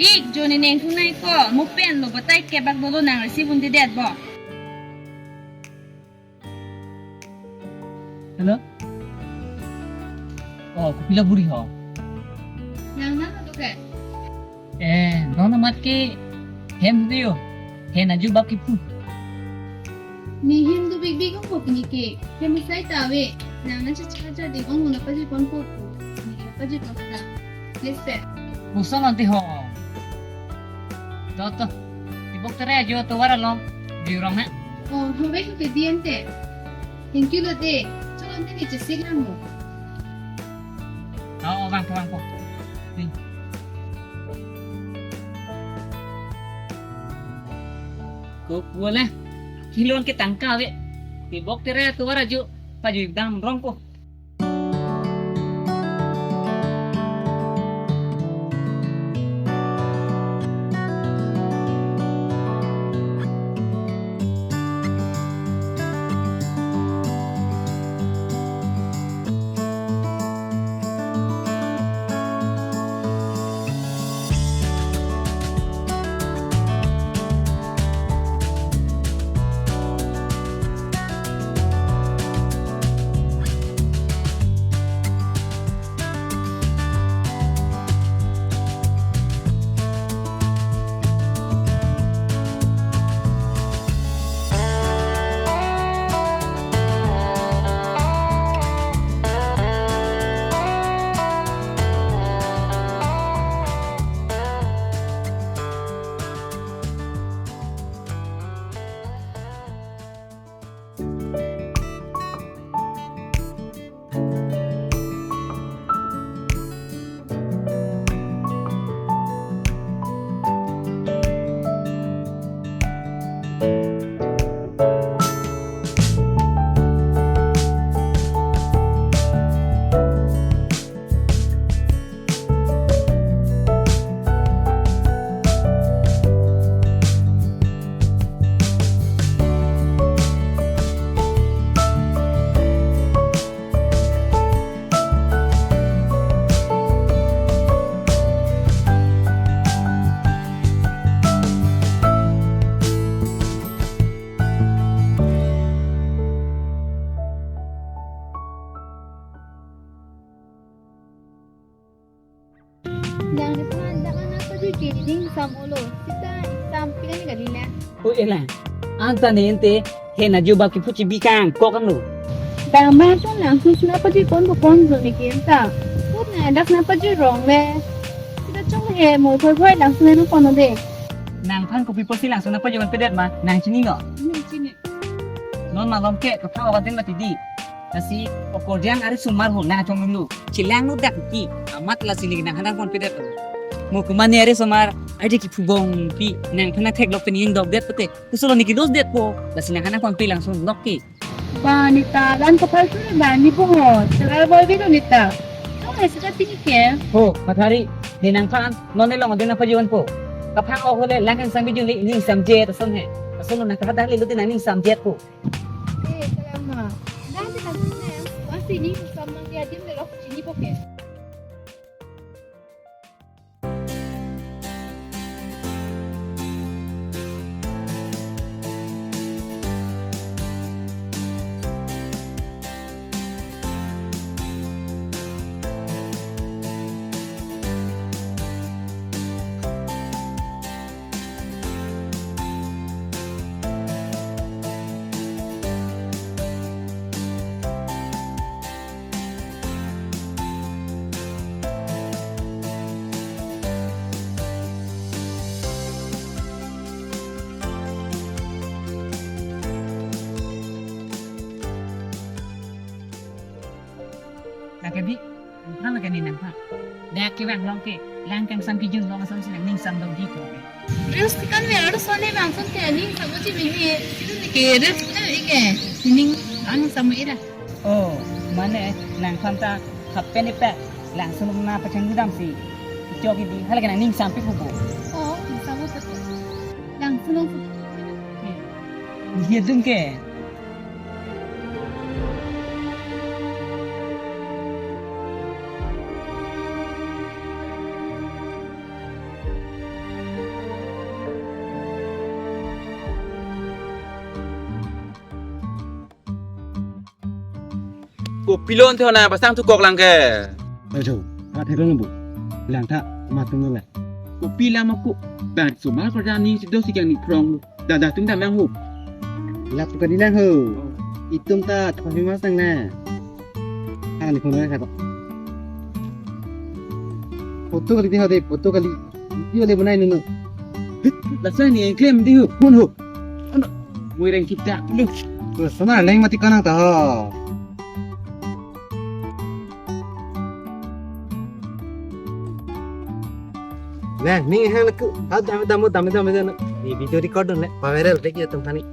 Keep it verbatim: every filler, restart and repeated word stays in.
Ik, joni neng thunai ko, mo pen lo batai kebak dolo nang receive un-edet bo. Hello? Oh, kopilo buri ho? Nang nang ato ke? Eh, non amat ke hem dio. Hen aju bak kipu. Ne hem do big big ong ko pini ke. Hem sai ta ave. Nang nang cha cha cha ding ong na pajui ponpo. Ne pajui ponpo na. Listen. Koson ante ho. To to. Tibok tere aju tovar along. Jui rong ha. Oh, ho bek ke diente. Thank you lo de. Cholo ne ne chesik lang mo. Oh, oh, vangpo, vangpo. Hmm. Ko pulo. Kilon ke tangka ave. Tibok tere tovar aju. Pajui dam rong ko. Nang nephan dak anak pajui ke ning sam olo. Sita sam pinang kali na. O elang. Anta ne ente hen aju bak kipu chibi kangkok an lo. Dama to nang sus na pajui ponpo ponpo ne ke anta. Put na dak na pajui rong le. Sita chong he mo thoi thoi langsung na pon de. Nangphan kopi pusi langsung na pajui ponpedet ma nang chini no? Hmm, chini. Non malom ke kapha awatin mati di. Lasi okorjang ari sumar ho nang chong lulu. Chilang nu dak ki. Amat lasi ne nangphan ponpedet. Mo kumane ari sumar ari kipu bongpi nangphan theklok pen ning dokdet pute. Kusulo ne kidos detpo. Lasi nangphan ponpe langsung nok ki. Ba neta lan kapal tu ba ne bung ho. Selar boy belo neta. Kau hai sudah tinggi ke? Ho, Pathari, ne nangphan non ne long adin apa jiwan po. Kapha ok hole lang kangsam bijun le ning samjet ason he. Ason na kapha dak le lo din ning samjet po. Eh, kalama. Dah, dah, dah, dah. Masih ni sama dia, dia melok sini poke. Lake bi, nangphan lake ne nangphan. Dak kevang long ke, lang kangsam kijun long ason si nang ning samdok di ko. Reels kan me aro sone bang son ke ning samdok ji bini. Itu ni ke reels kan ni ke, ning ang samdok ira. Oh, mane nangphan ta happen ipa, langsung na pachang gudam si. Chok di, hala ke nang ning sampi pubo. Oh, ning samdok tu. Langsung langsung. Dia dun ke. Kopilo ante ho nang pasang thukok lang ke. Ajo, athek lang bu. Lang ta, matung le. Kopi lam ako. Bang so ma ko jani si do si kang ni prong. Dada tung damang ho. Lap ka di lang ho. Itum ta thoi mas nang na. Hang ni kono sa ko. Photo kali di ho de, photo kali. Video le banai nunu. Lasa ni engklem di ho, phone ho. Ano? Mui reng kita lu. Ko sana leng mati kanang ta ho. Nah, ning hang leku. Ha dam dam dam dam dam. Ni video record le, pa viral dek ya tum kani.